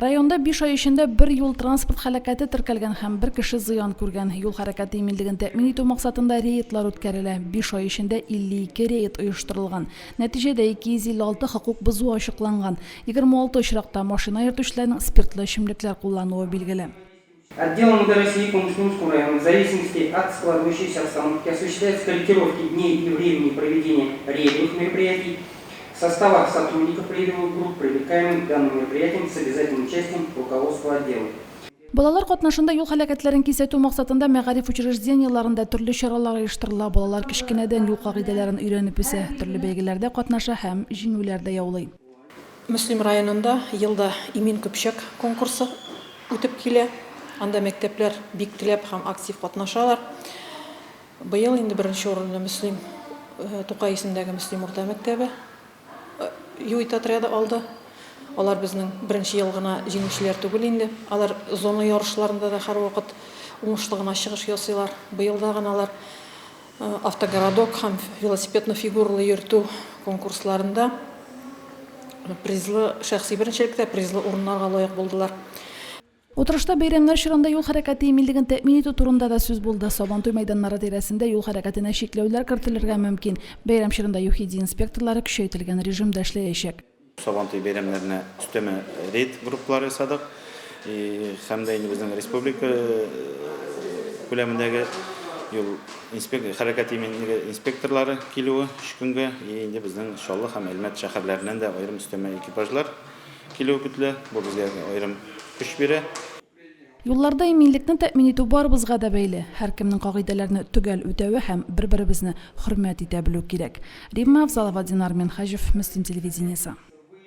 Районда биш ай эчендә бер юл-транспорт һәлакәте теркәлгән һәм бер кеше зыян күргән. Юл хәрәкәте иминлеген тәэмин итү максатында рейдлар үткәрелә. Биш ай эчендә 52 рейд оештырылган. Нәтиҗәдә 256 хокук бозу ачыкланган. 26 очракта машина йөртүчеләрнең спиртлы эчемлекләр куллануы билгеле. Отделом МВД России по Муслимскому району в зависимости от складывающейся обстановки осуществляются корректировки дней и времени проведения рейдовых мероприятий в составах сотрудников рейдовых групп, привлекаемых к данным мероприятиям с обязательным участием руководства отдела. Балалар катнашында юл һәлакәтләрен кисәтү максатында мәгариф учреждениеләрендә төрле чаралар оештырыла. Балалар кечкенәдән юл кагыйдәләрен өйрәнеп үсә, төрле бәйгеләрдә катнаша һәм җиңүләр дә яулый. Мөслим районында ел да Имин көпчәк конкурсы үтеп килә. Анда мәктәпләр бик теләп һәм актив катнашалар. Быел инде беренче урынны Мөслим Тукай исемендәге Мөслим урта мәктәбе ЮИТ отряды алды. Алар безнең беренче ел гына җиңүчеләр түгел инде. Алар зона ярышларында да һәрвакыт уңышлы гына чыгыш ясыйлар. Быел да гына алар Автогородок һәм велосипедно-фигуралы йөртү конкурсларында призлы шәхси беренчелектә призлы урыннарга лаек булдылар. Утырышта бәйрәмнәр чорында юл хәрәкәте иминлеген тәэмин итү турында да сүз булды. Сабантуй мәйданнары тирәсендә юл хәрәкәтенә чикләүләр кертелергә мөмкин. Бәйрәм чорында ЮХИДИ инспекторлары көчәйтелгән режимда эшләячәк. Сабантуй бәйрәмнәренә өстәмә рейд группалары ясадык. Һәм дә инде безнең республика күләмендәге юл инспек хәрәкәт иминлеге инспекторлары килүе өч көнгә, и инде безнең Чаллы һәм Әлмәт шәһәрләреннән дә аерым өстәмә экипажлар килүе көтелә. Бу безгә аерым көч бирә. Юлларда иминлекне тәэмин итү барыбызга да бәйле. Һәркемнең кагыйдәләрне төгәл үтәве һәм бер-беребезне хөрмәт итә белү кирәк. Римма Авзалова, Динар Минһаҗев, Мөслим телевидениесе.